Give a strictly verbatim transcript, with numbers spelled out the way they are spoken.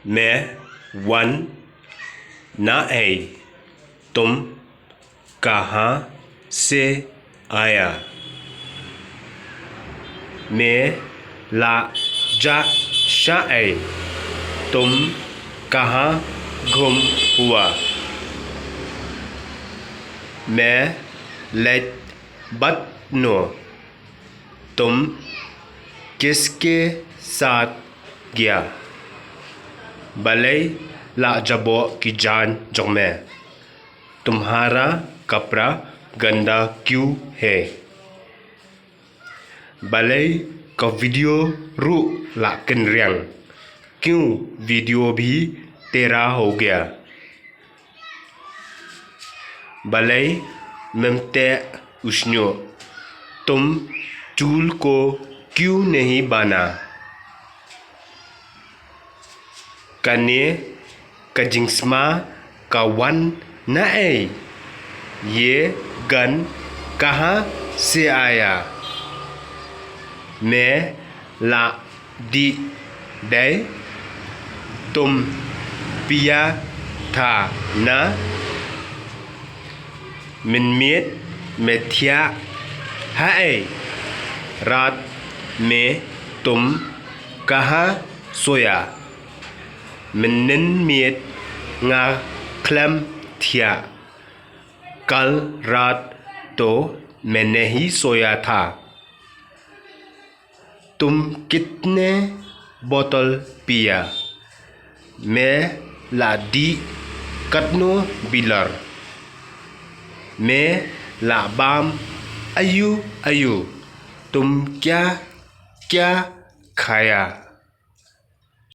मैं वन ना आई, तुम कहाँ से आया? मैं la jah shah ei, तुम कहाँ गुम हुआ? मैं leit bad no, तुम किसके साथ गया? Balei la jaboh ki jaiñ jong me? तुम्हारा कपड़ा गंदा क्यों है? Balei ka video ruh la kynriang? क्यों video भी टेढ़ा हो गया? Balei mem teh u shñiuh? तुम चूल को क्यों नहीं बांधा? Kane ka jingsma ka wan na ei? ये गन कहाँ से आया? मैं la dih dei, तुम पिया था ना? Mynmiet me thiah ha ei? रात में तुम कहाँ सोया? Mynnin miet nga khlem thiah. कल रात तो मैं नहीं सोया था। तुम कितने बोतल पिया? Me la dih katno bilor? Me la bam aïu aïu? तुम क्या क्या खाया?